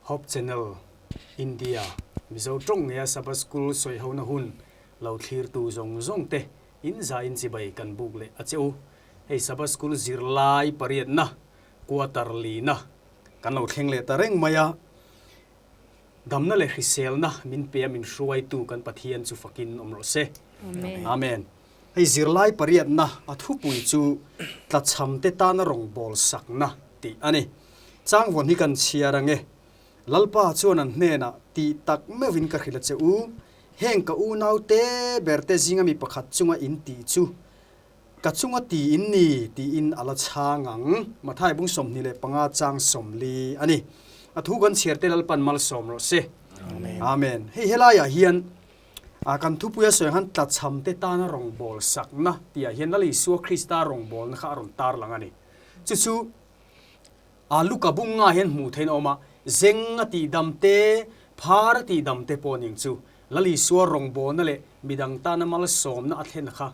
Hope Channel India Mizo tawng ngeia Sabbath School sawihona hun lo thlirtu zawng zawng te in zain chibai kan buk leh a che u. Hei Sabbath School zirlai pariatna quarter lina kan lo thleng leh ta reng mai a. Damna leh hriselna min pe a min hruaitu kan Pathian chu fakin awm rawh se. Amen. Hei zirlai pariatna a thupui chu tlachhamte tana rawngbâwl sakna tih a ni. Changvawn hi kan chhiar ang e. Lalpa chuan an hnenah tih tak meuhin ka hrilh a che u, heng ka unaute berte zinga mi pakhat chunga in tih chu ka chunga ti in ni tiin a la chhang ang. Mathai bung 25 chang 40 a ni. A thu kan chhiarte Lalpan malsawm rawh se. Amen. Hei helaiah hian A kan thupuia sawi ang khan tlachhamte tana rawngbâwl sakna tihah hian Lal Isua Krista rawngbâwlna kha a rawn tarlang a ni. Chu chu a Luka bungah hian hmuh theihin a awm a, zeng a tihdam te, phar a tihdam te pawh ning chu Lal Isua rawngbâwlna leh midang tana malsâwmna a thlenna kha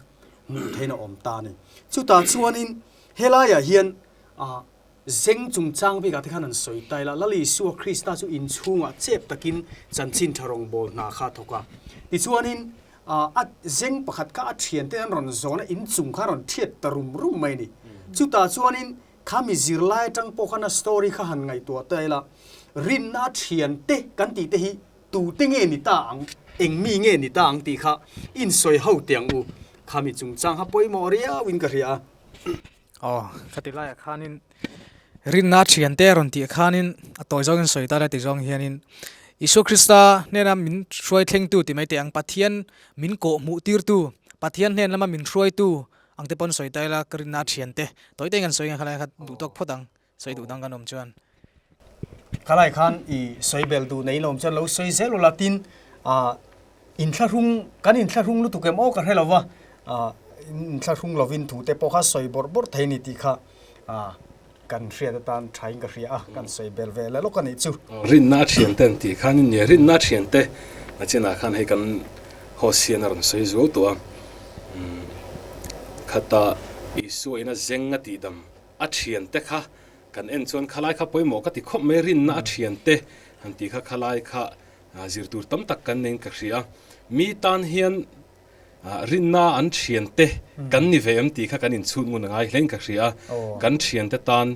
hmuh theihin a awm ta a ni. Chutah chuanin helaiah hian a Zeng chungchang bikah te khan an sawi ta ila, Lal Isua Krista chu inchhungah chep takin chanchin tha rawngbâwl hna kha a thawk a. Tichuanin, a zeng pakhat kha a thianten an rawn zawn a, inchung kha a rawn thiat ta rum rum mai a ni. Chutah chuanin kha mi zirlai atang pawh khan a story kha han ngaihtuah ta ila, rinna a thiante kan tih te hi tute nge ni ta ang, eng mi nge ni ta ang tih kha insawi ho teh ang u. Kha mi chungchang kha pawimawh riauin ka hria a. Aw, khati laiah khanin rinna thiante a rawn tih khanin a tawi zawngin sawi ta la ti zawng hianin Isua Krista hnena min hruai thlengtu ti mai teh ang Pathian min kawh hmuh tirtu Pathian hnen lama min hruaitu ang te pawn sawi ta ila ka rinna thiante tawi te kan sawi ang khalai kha duh tawk phawt ang sawi duh dang kan awm chuan. Khalai khan i sawi bel duh nei lawm chuan lo sawi zel ula tin ah Inthlahrung, kan inthlahrung lutuk em aw ka hre lo va, inthlahrung lovin thute pawh kha sawi bawrh bawrh thei a ni tih kha kan hriat atan thain ka hria a, kan sawi bel ve la lawk a nih chu. Rinna a thiante an tih khan in nia, rinna a thiante a chinah khan hei kan host hian a rawn sawi zuau tawh a, khata Isua ina zeng a tihdam a thiante kha kan en chuan khalai kha pawimawh ka ti khawp mai, rinna a thiante han tih kha khalai kha Zir tur tam tak kan nei in ka hria. Mi tan hian rinna an thiante kan ni ve em tih kha kan inchhut ngun a ngai hle in ka hria. Kan thiante tan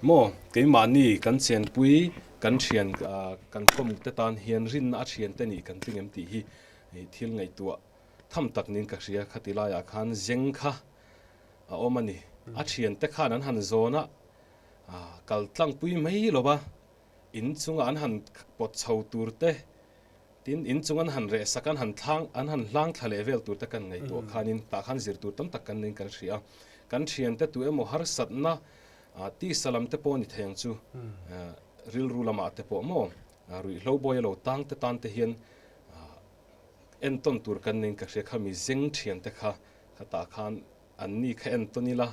maw keimahni kan chenpui kan thian kan khawm te tan hian rinna a thiante nih kan tling em tih hi thil ngaihtuah tham tak niin ka hria. Khati laiah khan zeng kha a awm a ni. A thiante khan an han zawn a, kal tlangpui mai lo va. In chunga an han pawt chho tur te, tin in chung an han reh sak an han thlang an han hlang thla leh vel tur te kan ngaihtuah khanin tah khan zir tur tam tak kan niin kan hria a. Kan thiante tu emaw harsatna tisa lam te pawh a ni thei ang chu, rilru lamah te pawh maw ruihhlo bawi a lo tang te tan te hian entawn tur kan niin ka hria kha mi zeng thiante kha khatah khan An ni kha entawn ila,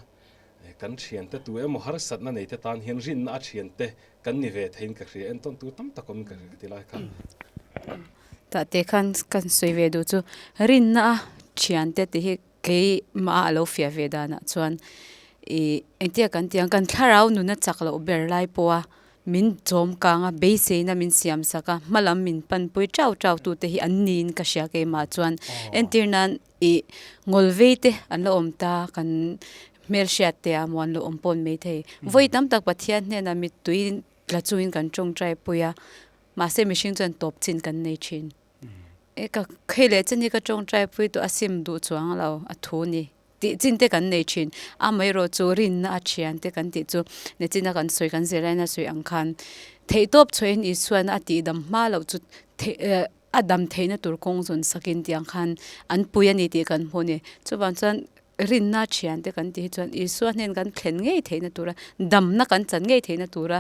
kan thiante tu emaw harsatna nei te tan hian rinna a thiante kan ni ve theiin ka hria, entawn tur tam tak awmin ka hria ka ti lai kha. Tah te khan kan sawi ve duh chu rinna a thiante tih hi keimah a lo fiah ve danah chuan ih engtia kan tih ang kan thlarau nuna chak loh ber lai pawha min chawm kang a, beiseina min siam sak a, hmalam min panpui tau tau tute hi an niin ka hria keimah chuan entir nan. Ih ngawlvei te an la awm ta kan hmelhriat te a maw an lo awm pawn mai thei. Vawi tam tak Pathian hnenah mittui tla chungin kan tawngtai pui a, mahse mihring chuan tawp chin kan nei thin. E ka hei leh chen hi ka tawngtai pui tawh a sim duh chuang lo a thu ni tih chin te kan nei thin. Amaherawh chu rinna a thian te kan tih chu nichin a kan sawi kan zirlaina sawi ang khan theihtawp chhuahin Isuan a tihdam hma loh chu theih A dam theihna tur kawng zawn sakin tiang khan an pui a ni tih kan hmu a ni. Chuvang chuan rinna thiante kan tih hi chuan Isua hnen kan thlen ngei theihna tura damna kan chan ngei theihna tura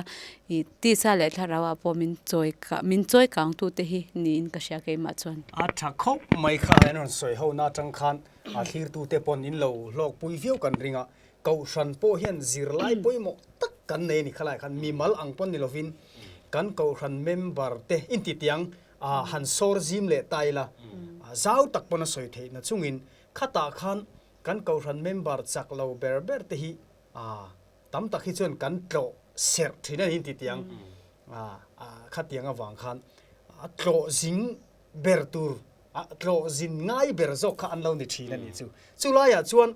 ih tisa leh thlarauah pawh min chawi min chawi kangtute hi niin ka hria keimah chuan. A tha khawp mai kha an rawn sawi ho na atang khan a thlirtute pawn in lo hlawkpui viau kan ring a, Kohhran pawh hian zirlai pawimawh tak kan nei a ni khalai khan mimal ang pawn ni lovin kan kohhran member te intitiang han sawr zim leh ta ila zau tak pawn a sawi theih na chungin khatah khan kan kohhran member chak lo ber ber te hi tam tak hi chuan kan tlawh serh thin a ni intitiang. Khatiang avang khan tlawh zing ber tur, tlawh zin ngai ber zawk kha an lo ni thin a nih chu. Chulaiah chuan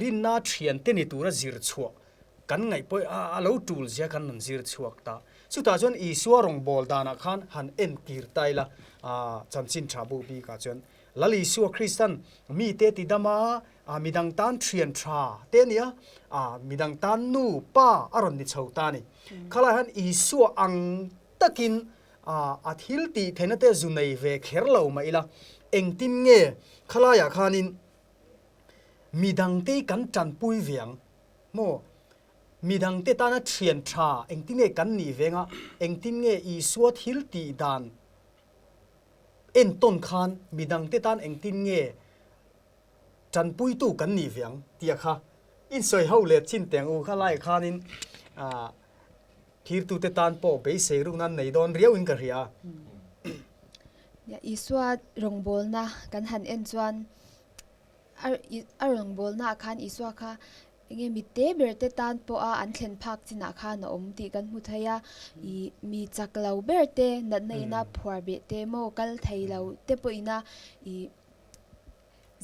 rinna thiante ni tura zir chhuah kan ngaih pawh a lo tul zia kan rawn zir chhuak ta. Chutah chuan Isua rawngbâwl danah khan han entir ta ila, chanchin tha bu bikah chuan Lal Isua Kristan mite tidam a, midang tan thian tha te a ni a, midang tan nu, pa a rawn ni chho ta a ni. Khalai han Isua ang takin a thil tih theihna te zu nei ve kher lo mah ila, engtin nge khalaiah khanin midangte kan tanpui ve ang maw? Midangte tana thian tha engtin nge kan nih ve anga, engtin nge Isua thil tih dan entawn khan midangte tan engtin nge tanpuitu kan nih ve ang tih kha insawi ho leh chin teng u kha laiah khanin thirtute tan pawh beisei ruk nan nei dawn riau in ka hria. Isua rawngbawlna kan han en chuan A rawngbawlnaah khan Isua kha enge mi te ber te tan pawha an thlen phak chinah khan a awm tih kan hmu thei a. Ih mi chak lo ber te, natna ina phuar beh te maw kal thei lo te pawhina ih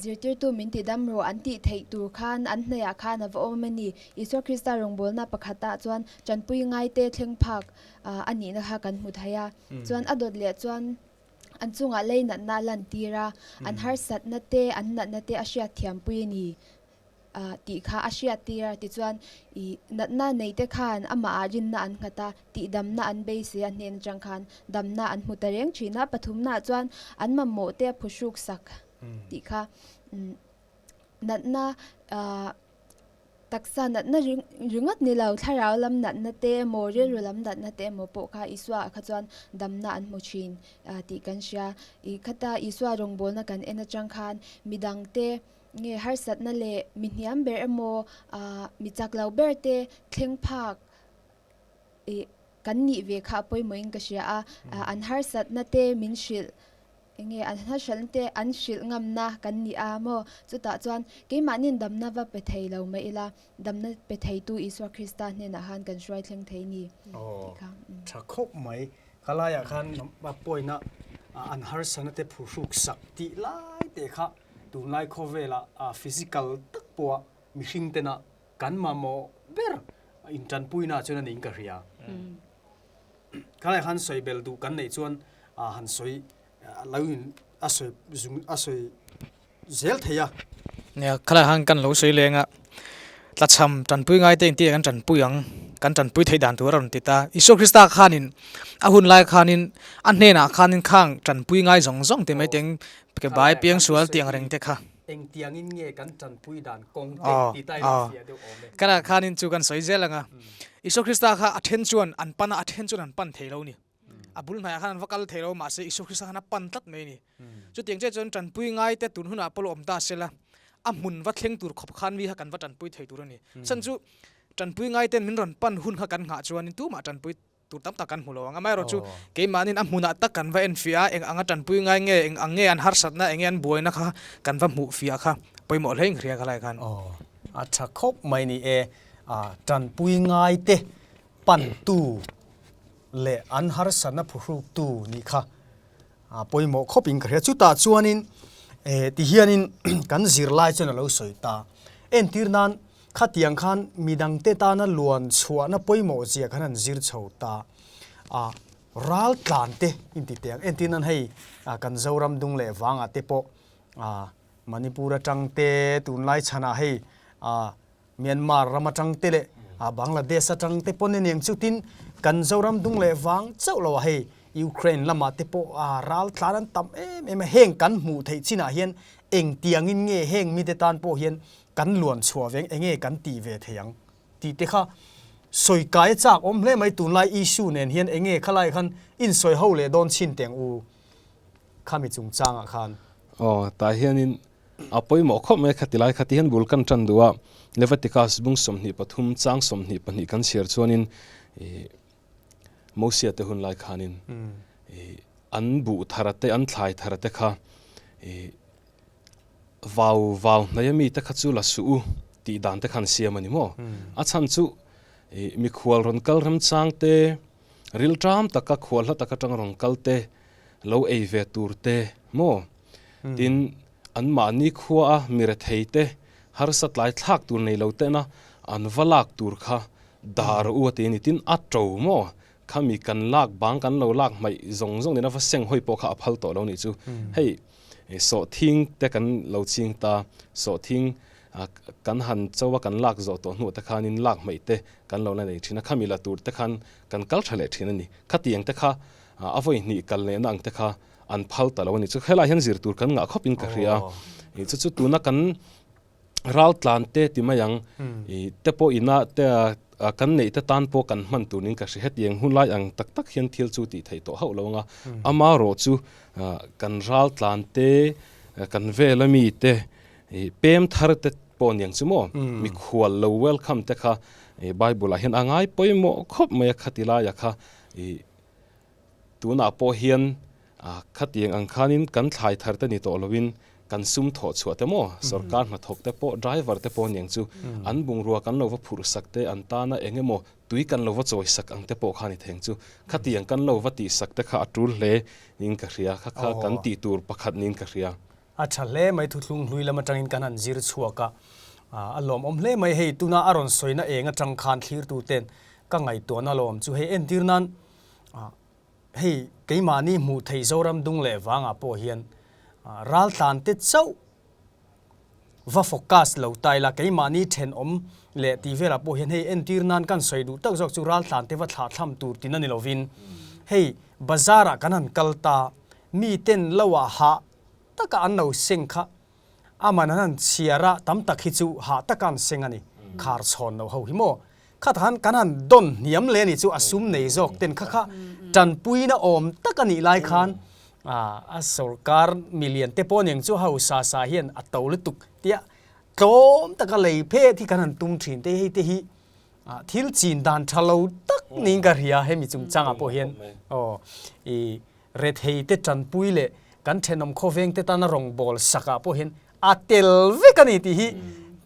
zirtirtu min ti dam rawh an tih theih tur khan an hnaihah khan a va awm a ni. Isua Krista rawngbawlna pakhatah chuan tanpui ngaite thleng phak a nihna kha kan hmu thei a. Chuan a dawt leh chuan. An chungah lei natna a lantir a, an harsatna te, an natna te a hriatthiampui a ni tih kha a hriattir a. Tichuan, ih natna neite khan amahah rinna an nghat a, tihdamna an beisei a hnen atang khan damna an hmu ta reng thin a. Pathumnaah chuan an mamawh te a phuhruk sak tih kha natna ah. Taksa natna ringawt ni lo, thlarau lam natna te emaw, rilru lam natna te emaw pawh kha Isua ah kha chuan damna an hmu thin tih kan hria. I khata Isua rawngbawlna kan en atang khan midangte nge harsatna leh mi hniam ber emaw, mi chak lo ber te thleng phak i kan nih ve kha a pawimawhin ka hria a, an harsatna te min hrilh Enge an hnahralna te an hrilh ngamna kan ni a maw? Chutah chuan keimahni'n damna va pe thei lo mai ila, damna pe theitu Isua Krista hnenah khan kan hruai thleng thei ni tih kha. Tha khawp mai. Kha laiah khan pawina an harsana te phuhruk sak tih lai te kha tunlai khawvela physical tak pawha mihring tena kan mamawh ber intanpuina chuan a niin ka hria. Khalai han sawi bel duh kan neih chuan han sawi lo in a sawi zung a sawi zel thei a. Nia, khalai han kan lo sawi leng a, tlachham tanpui ngai te inti kan tanpui ang, kan tanpui theih dan tur a rawn ti ta. Isua Krista khanin a hun lai khanin a hnenah khanin khang tanpui ngai zawng zawng ti mai teng ke bai piang sual tih ang reng te kha. Engtiangin nge kan tanpui dan kawng te ti ta ilo fiah deuh awm e. Khalai khanin chu kan sawi zel ang a. Isua Krista kha a then chuan an pan a, a then chuan an pan thei lo a ni. A bul hnaiah khan an va kal thei lo, mahse Isua Krista khan a pan tlat mai a ni. Chutiang chiah chuan tanpui ngai te tun hunah pawh lo awm ta sela, a hmun va thleng tur khawp khan mi kha kan va tanpui thei tur a ni. Chhan chu tanpui ngai ten min rawn pan hun kha kan nghah chuanin tumah tanpui tur tam tak kan hmu lo ang. Amaherawh chu keimahnin a hmunah tak kan va enfiah a, eng anga tanpui ngai nge, eng ang nge an harsatna, eng nge an buaina kha kan va hmuh fiah kha pawimawh hle inhria kha lai khan. Aw, a tha khawp mai ni e. Tanpui ngaite pantu leh an harsatna phuhruktu nih kha pawimawh khawpin ka hria. Chutah chuanin tihianin kan zirlai chuan a lo sawi ta. Entir nan khatiang khan midangte tana luan chhuahna pawimawh zia khan an zir chho ta. Ral tlante inti teh ang. Entir nan hei kan Zoram dung leh vangah te pawh Manipur atang te tunlai chhanah hei Myanmar ram atang te leh Bangladesh atang te pawn aniang chu tin kan Zoram dung leh vang chauh lo a hei Ukraine lamah te pawh ral tlan an tam em em a heng kan hmuh theih chinah hian engtiangin nge heng mite tan pawh hian kan luan chhuah veng enge kan tih ve thei ang tih te kha sawi kai a chak awm hle mai tunlai issue nen hian enge khalai khan insawi ho leh dawn chhin teng u khami chungchangah khan. Aw tah hianin A pawimawh khawp mai khati lai khati hian bul kan tan duh a, Leviticus bung 23 chang 22 kan chhiar chuanin ih Mosia te hun lai khanin ih an buh thar te an thlai thar te kha ih vau vau hnai ami te kha chu la suh u tih dan te khan siam a ni maw? A chhan chu ih mikhual rawn kal remchang te. Rilṭam taka khual hla tak aṭang rawn kal te, lo ei ve tur te maw? Tin, anmahni khua a mi rethei te, harsa tlai thlak tur nei lo tena an va lak tur kha dah rawh u a ti a ni. Tin, a to maw? Khami kan lak bang kan lo lak hmaih zawng zawng nena va seng hawi pawh kha a phal tawh lo nih chu. Hei sawhthing te kan lo ching ta, sawhthing kan han cho a kan lak zawh tawh hnuah te khanin lak hmaih te kan lo la nei thin a, khami la tur te khan kan kal tha leh thin a ni. Khatiang te kha a vawi hnih kal lehna ang te kha an phal ta lo a ni. Chu helaiah hian zir tur kan ngah khawp in ka hria a, chu chu tuna kan ral tlan te ti mai ang te pawh ina te kan neih te tan pawh kan hman tur niin ka hria. Hetiang hun lai ang tak tak hian thil chu tih theih tawh hauh lo ang a, amarawh chu kan ral tlan te kan vel ami te pem thar te pawh niang chu maw mikhual lo welcome te kha Bible ah hian a ngai pawimawh khawp mai a khati laia kha Tunah pawh hian khatiang ang khanin kan thlai thar te ni tawh loin kan sum thawh chhuah te maw, sorkar hnathawk te pawh, driver te pawh aniang chu an bungrua kan lo va phurh sak te, an tana eng emaw tui kan lo va chawi sak ang te pawh kha ni theng chu. Khatiang kan lo va tih sak te kha a tul hle niin ka hria, kha kha kan tih tur pakhat niin ka hria. A tha hle mai thuthlung hlui lam atangin kan han zir chhuak a, a lawmawm hle mai. Hei tuna a rawn sawina eng atang khan thlirtu ten ka ngaihtuahna lawm chu hei entir nan hei keimahni hmuh theih Zoram dung leh vangah pawh hian raltlan te chauh va focus lo ta ila keimahni thenawm leh tih velah pawh hian hei entir nan kan sawi duh tak zawk chu raltlan te va thlahthlam tur tin a ni lovin hei bazar ah kan han kal ta miten lo ah hah taka an lo seng kha A man an han chhiar a, tam tak hi chu hah taka an seng a ni. Khar chhawn lo ho hi maw? Kha tak han kan han dawn hniam leh a nih chu a sum nei zawk ten kha kha tanpuina awm tak a nih lai khan a sorkar milian te pawh aniang chu hausa sa hian a to lutuk tia tlawm taka lei phet hi kan han tum thin te hei te hi thil chin dan tha lo tak niin ka hria hemi chungchangah pawh hian aw i Rethei te tanpui leh kan thenawm khawveng te tana rawngbâwl sakah pawh hian a tel vek a ni tih hi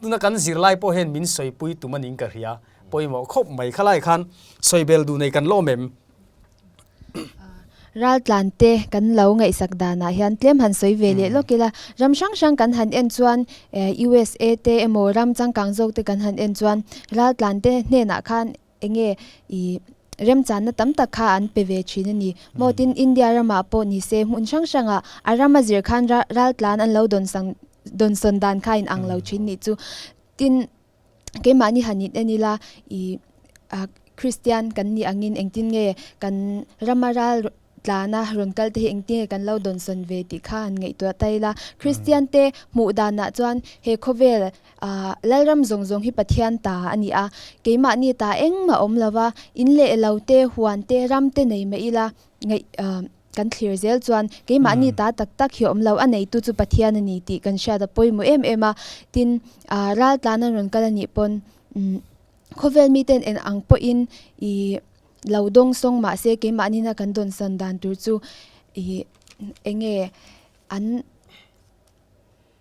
tuna kan zirlai pawh hian min sawipui tum a niin ka hria. Pawimawh khawp mai khalai khan sawibel duh nei kan lawm em? Raltlan te kan lo ngaihsak danah hian tlem han sawi ve leh lawk ila, ram hrang hrang kan han en chuan USA te emaw ram changkang zawk te kan han en chuan raltlan te hnenah khan Enge i remchanna tam tak kha an pe ve thin a ni. Maw tin India ramah pawh ni se hmun hrang hrangah a rama zir khan raltlan an lo dawn dawnsawn dan kha in ang lo thin nih chu. Tin keimahni han in en ila i Kristian kan nih angin engtin nge kan rama ral tlana rawn kal te hi engtin nge kan lo dawnsawn ve tih kha han ngaihtuah ta ila. Kristian te hmuh danah chuan he khawvel ah Lalram zawng zawng hi Pathian ta a ni a, keimahni ta engmah awm lo va, in leh lo te, huan te, ram te nei mah ila ngaih ah kan thlir zel chuan keimahni ta tak tak hi awm lo, a neitu chu Pathian a ni tih kan hriat a pawimawh em em a. Tin, ah ral tlan an rawn kal a nih pawn umm khawvel miten eng ang pawhin ih Lo dawng sawng mahse keimahni na kan dawnsan dan tur chu ih eng nge an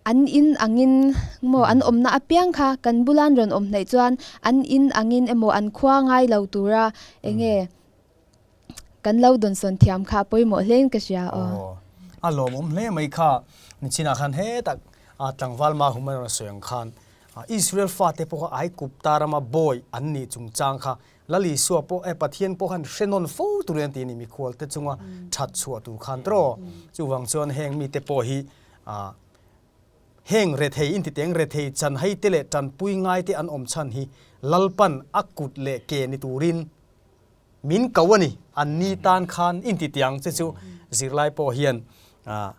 an in angin maw an awmna apiang kha kan bula an rawn awm hnaih chuan an in angin emaw an khua ngai lo tura eng nge kan lo dawnsawn thiam kha a pawimawh hlein ka hria aw. Aw a lawmawm hle mai kha nichinah khan hetah tlangval Mahum a rawn sawi ang khan Israel fate pawh kha Aikupta rama bawi an nih chungchang kha Lal Isua pawh eh Pathian pawh khan hre nawn fo turin an ti a ni, mikhual te chunga that chhuah tur khan tawh. Chuvang chuan heng mite pawh hi ah heng rethei intiteng rethei chanhai te leh tanpui ngai te an awm chhan hi Lalpan a kut leh ke ni turin min ko a ni, an ni tan khan intitiang che chu zirlai pawh hian ah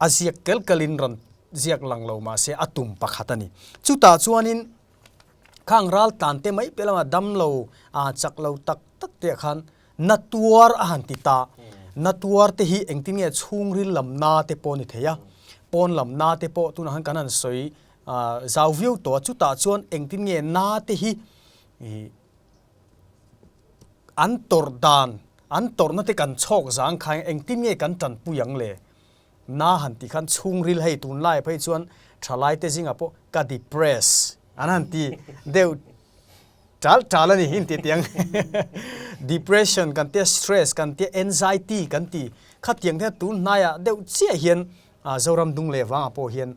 a ziak kel kelin rawn ziak lang lo mahse a tum pakhat a ni. Chutah chuanin Khang ral tlan te mai piah lamah dam lo ah chak lo tak tak te ah khan na tuar a han ti ta. Na tuar te hi engtin nge chhungril lam na te pawh a ni thei a, pawn lam na te pawh tunah khan kan han sawi zau viau tawh a, chutah chuan engtin nge na te hi ih an tawrh dan, an tawrhna te kan chhawk zang kha engtin nge kan tanpui ang le? Na han tih khan chhungril hei tunlai phei chuan thalai te zingah pawh ka depress an han ti deuh tal tal a ni in tih tiang. Depression kan tia, stress kan tia, anxiety kan ti. Khatiang te tun hnaiah deuh chiah hian Zoram dung leh vangah pawh hian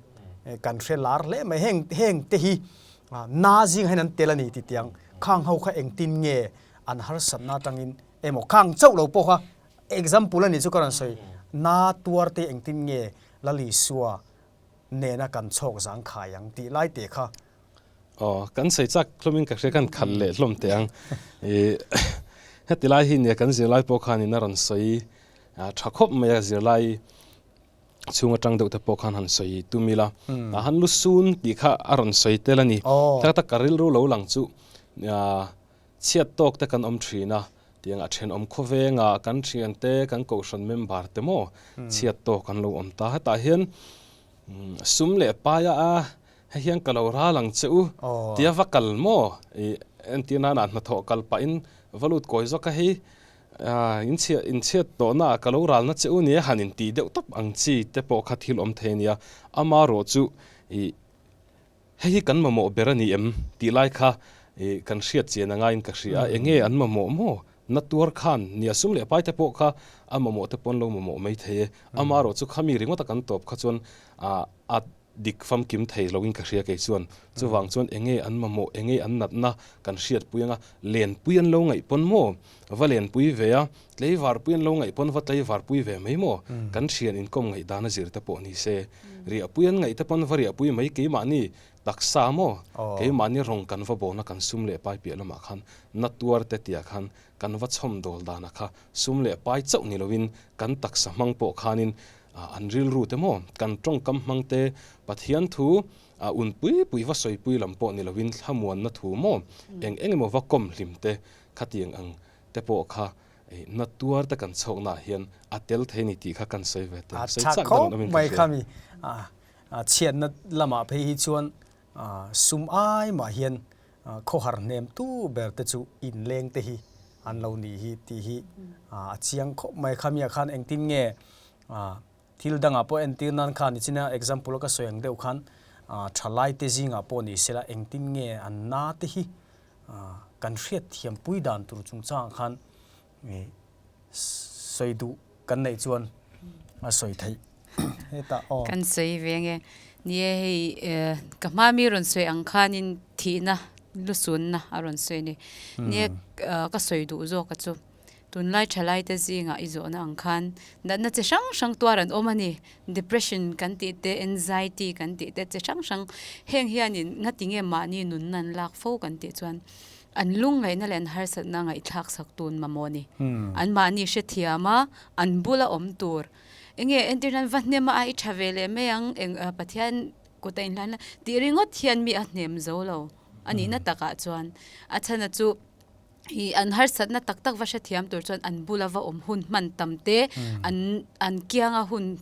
kan hre lar hle mai. Heng heng te hi na zingah hian an tel a ni ti tiang. Khang ho kha engtin nge an harsatna atangin emaw khang chauh lo pawh kha example a nih chu ka rawn sawi. Na tuar te engtin nge Lal Isua nena kan chhawk zangkhai ang tih lai te kha. Aw, kan sawi chak hlawmin ka hria, kan khalh leh hlawm teh ang. Ih, heti lai hi nia kan zirlai pawh khanin a rawn sawi tha khawp mai a, zirlai chhung atang deuh te pawh khan han sawi tum ila. Tah han lu sun tih kha a rawn sawi tel a ni. Tak tak ka rilru lo lang chu chhiat tawk te kan awm thin a, tiang a thenawm khawvengah kan thiante, kan kohhran member te maw chhiat tawk an lo awm ta. Hetah hian sum leh paia a Hei hian ka lo ral ang che u tia va kal maw? I entir nana hnathawh kal pahin va lut kawi zawk a hei inchhiat inchhiat tawhna ah ka lo ralna che u nia han intih deuh tawp ang chi te pawh kha thil awm thei a nia. Amarawh chu i hei hi kan mamawh ber a ni em tih lai kha i kan hriat chian a ngaiin ka hria a, enge an mamawh maw? Na tuar khan nia sum leh pai te pawh kha a mamawh te pawh an lo mamawh mai thei e. Amarawh chu khami ringawta kan tawp kha chuan a dik famkim thei loin ka hria kei chuan. Chuvang chuan enge an mamawh, enge an natna kan hriatpui anga lenpui an lo ngaih pawn maw? Va lenpui ve a, tleivarpui an lo ngaih pawn va tleivarpui ve mai maw? Kan thian inkawm ngaih dan a zir te pawh ni se. Riahpui an ngaih te pawn va riahpui mai keimahni taksa maw? Keimahni rawng kan va bawna kan sum leh pai piah lamah khan na tuar te tiah khan kan va chhawm dawl danah kha sum leh pai chauh ni loin kan taksa hmang pawh khanin An rilru te maw? Kan tawngkam hmang te, Pathian thu a un pui pui va sawipui lam pawh ni loin thlamuanna thu maw? Eng eng emaw va kawm hlim te, khatiang ang te pawh kha na tuar te kan chhawknaah hian a tel thei ni tih kha kan sawi ve teh. A Sawi tha chak khawp dawn awmin ka mai hria. khami chhiatna lamah phei hi chuan sum ai mah hian khawhar hnem tu ber te chu inleng te hi an lo nih hi tih hi a chiang khawp mai. Khamiah khan engtin nge thil dangah pawh entir nan khan nichina example a ka sawi ang deuh khan thalai te zingah pawh ni sela engtin nge an na te hi kan hriat thiam pui dan tur chungchangah khan sawi duh kan neih chuan a sawi theih hetah aw. Kan sawi ve nge. Ni e hei ka hma mi rawn sawi ang khanin thihna lusunna a rawn sawi a ni. Ni e ka sawi duh zawk a chu tunlai thalai te zingah i zawhna ang khan natna chi hrang hrang tuar an awm a ni. Depression kan tih te anxiety kan tih te chi hrang hrang heng hianin ngati nge mahni nunna an lak fo kan tih chuan An lungngaihna leh an harsatna ngaihthlak sak tun mamawh a ni. Anmahni hrethiam a, an bula awm tur. Enge entir nan va hnem a, a i tha ve leh mai ang, eng Pathian kut a inhlan la tih ringawt hian mi a hnem zo lo a nihna takah chuan. A chhana chu ih an harsatna tak tak va hrethiam tur chuan an bula va awm hun hman tam te, an an kianga hun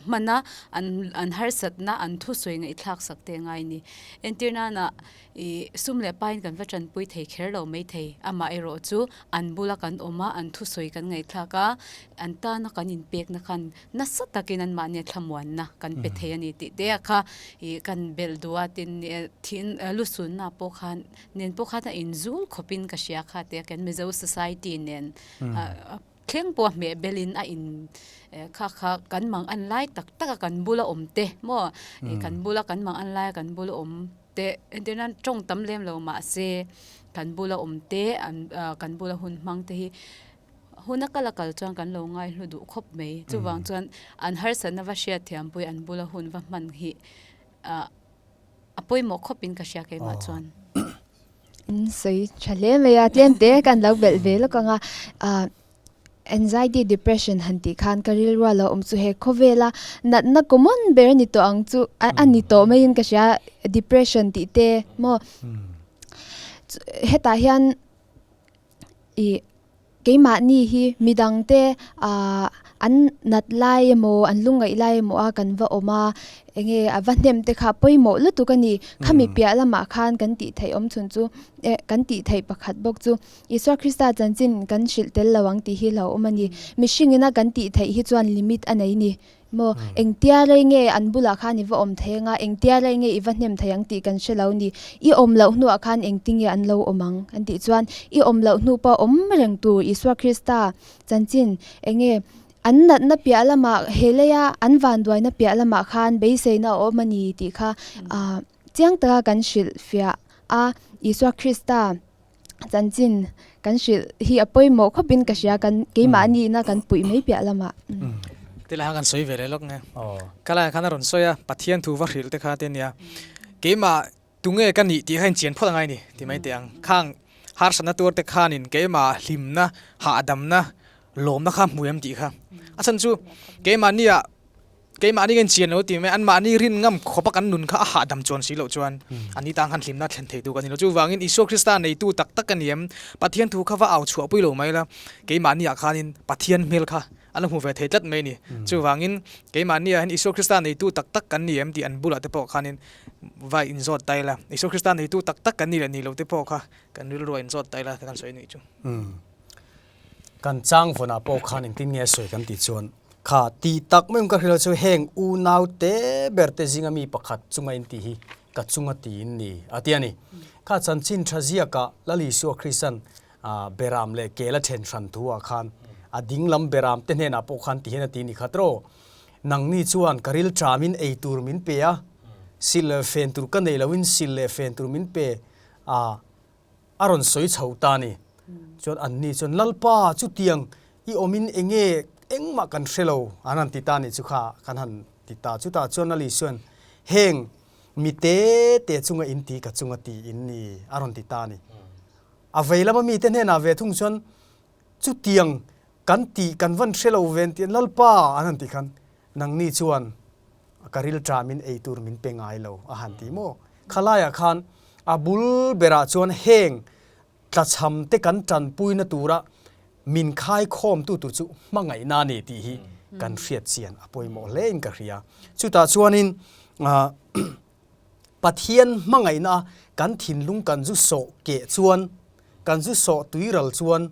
hman a, an an harsatna an thusawi ngaihthlak sak te a ngai a ni. Entir nana Ih, sum leh pain kan va tanpui thei kher lo maithei. Amah erawh chu an bula kan awm a, an thusawi kan ngaihthlak a, an tana kan inpekna khan nasa takin anmahnia thlamuanna kan pe thei a ni tih te a kha ih kan belh duh a tin thin lusunna pawh khan nen pawh khan a inzul khawpin ka hria kha tia kan Mizo society nen Thleng pawh a hmeh belin a in kha kha kan mang an lai tak tak a kan bula awm te maw ih kan bula kan mang an lai a kan bula awm te entir nan tawng tam lem lo mahse kan bula awm te an ah kan bula hun hmang te hi hun a kal a kal chuan kan lo ngai hlu duh khawp mai chuvang chuan an harsatna va hriat thiam pawhin an bula hun va hman hi ah A pawimawh khawpin ka hria keimah chuan. In sawi tha hle mai a, tlem te kan lo belh ve lawk ang a. Ah anxiety depression han tih khan ka rilru a lo awm chu he khawvela natna common ber a ni tawh ang chu a ni tawh maiin ka hria depression tih te maw. Hetah hian ih Keimahni hi midangte ah an nat lai emaw an lungngaih lai emaw a kan va awm a, enge a va hnem te kha pawimawh lutuk a ni. Khami piah lamah khan kan tih theih awm chhun chu eh kan tih theih pakhat bawk chu Isua Krista chanchin kan hrilh tel lo ang tih hi hlauhawm a ni. Mihring ina kan tih theih hi chuan limit a nei ni. Maw, engtia rei nge an bulah khan i va awm thei anga, engtia rei nge i va hnem thei ang tih kan hre lo ni. I awm loh hnuah khan engtinge an lo awm ang an tih chuan i awm loh hnu pawh awm reng tur Isua Krista chanchin enge an natna piah lamah he leia an vanduaina piah lamah khan beiseina a awm a ni tih kha chiang taka kan hrilhfiah a, Isua Krista. Chanchin kan hrilh hi a pawimawh khawpin ka hria kan keimahni ina kan puih mai piah lamah. Tilai khan kan sawi ve leh lawk nge. Ka laiah khan a rawn sawi a, Pathian thu va hrilh te kha te nia. Keimah tunge ka nih tih kha inchian phawt angai ni ti mai teh ang. Khang harsatna tuar te khanin keimah hlimna, hahdamna, lawmna kha hmu em tih kha. A chhan chu keimahnia Keimahni kan chian lo ti mai, anmahni rin ngam khawpa kan nun kha a hahdam chuan si loh chuan an ni tan khan hlimna thlen thei tu kan ni lo. Chuvangin Isua Krista neitu tak tak ka ni em? Pathian thu kha va au chhuah pui lo mai la, keimahni ah khanin Pathian hmel kha an lo hmu ve thei tlat mai a ni. Chuvangin keimahni ah hian Isua Krista neitu tak tak kan ni em tih an bulah te pawh khanin va inzawt ta ila, Isua Krista neitu tak tak kan ni leh ni lo te pawh kha kan rilru a inzawt ta ila kan sawi a nih chu. Kan chang vawnah pawh khan engtin nge a sawi kan tih chuan kha tih tak mai ka hrilh chu heng unau te ber te zinga mi pakhat chunga in tih hi ka chunga tiin ni a ti a ni. Kha chanchin tha ziakah Lal Isua Krista'n beram leh kel a then hran thu ah khan a ding lam beram te hnenah pawh khan ti hian a ti ni kha tawh. Nangni chuan ka ril ṭamin ei tur min pe a, sil leh fen tur ka neih loin sil leh fen tur min pe a. A rawn sawi chho ta a ni. Chuan anni chuan, Lalpa, chutiang i awmin enge engmah kan hre lo, an han ti ta a nih chu kha kan han ti ta. Chutah chuan Lali chuan, Heng mi te te chunga in ti ka chunga ti in ni, a rawn ti ta a ni. A vei lama mite hnenah ve thung chuan, Chutiang kan tih kan van hre lo ve an ti a, Lalpa, an han ti khan, Nangni chuan ka rilṭamin ei tur min pe ngai lo, a han ti maw? Khalaiah khan a bul berah chuan heng tlachham te kan ṭanpuina tura min khaikhawmtu tur chu hmangaihna a ni tih hi kan hriat chian a pawimawh hlein ka hria. Chutah chuanin Pathian hmangaihna a kan thinlung kan zu sawh keh chuan, kan zu sawh tuiral chuan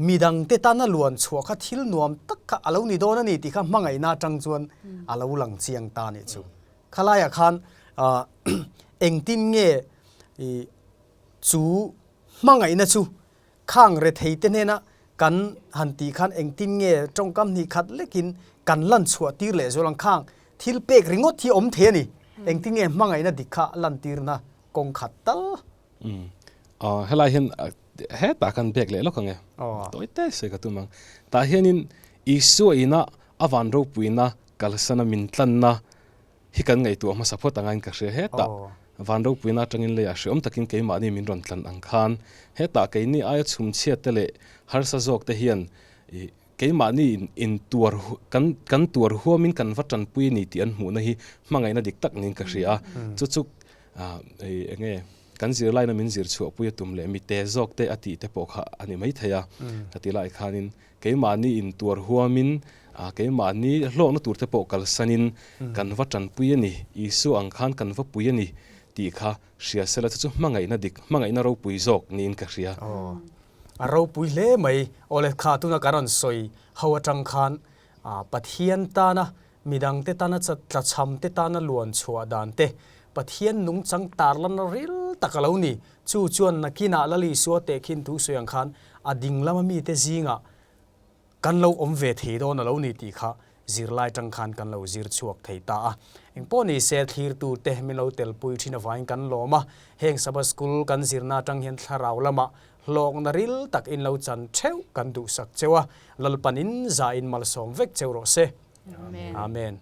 midangte tana luan chhuah kha thil nuam tak kha a lo ni dawn a ni tih kha hmangaihna atang chuan a lo lang chiang ta a nih chu. Khalaiah khan engtin nge chu hmangaihna chu Khang retheite hnena kan han tih khan engtin nge tawngkam hnih khat lekin kan lan chhuah tir leh zual ang? Khang thil pek ringawt hi awm thei a ni. Engtin nge hmangaihna dik kha lan tirna kawng khat tal? Umm. Aw, helai hian hetah kan bek leh lawk ang e. Tawi te sawi ka tum ang. Tah hianin Isua ina a van ropuina kalsana min tlanna hi kan ngaihtuah hmasa phawt angain ka hria. Hetah van ropuina atangin leiah hreawm takin keimahni min rawn tlan ang khan hetah keini aia chhumchhiat te leh harsa zawk te hian ih keimahni in tuar kan kan tuar huamin kan va tanpui a ni tih an hmuhna hi hmangaihna dik tak niin ka hria a. Chu chu ah ih enge kan zirlaina min zir chhuahpui a tum leh mite zawk te a tih te pawh kha a ni maithei a. Ka ti lai khanin Keimahni intuar huamin, keimahni hlawkna turte pawh kalsanin kan va tanpui a ni, Isua ang khan kan va pui a ni tih kha hria sela chu chu hmangaihna dik, hmangaihna ropui zawk niin ka hria. Aw, a ropui hle mai. Awle kha tuna kan rawn sawi ho atang khan Pathian tana midangte tana tlachhamte tana luan chhuah dan te, Pathian nungchang tarlanna ril tak a lo ni. Chu chuan nakinah Lal Isua tehkhin thu sawi ang khan a ding lama mite zingah kan lo awm ve thei dawn a lo ni tih kha zirlai tang khan kan lo zir chhuak thei ta a. Engpawh ni se thlirtute min lo telpui thin avangin kan lawm a, heng Sabbath School kan zirna atang hian thlarau lamah hlawkna ril tak in lo chan theuh kan duhsak cheu a, Lalpanin zain malsawm vek cheu rawh se. Amen.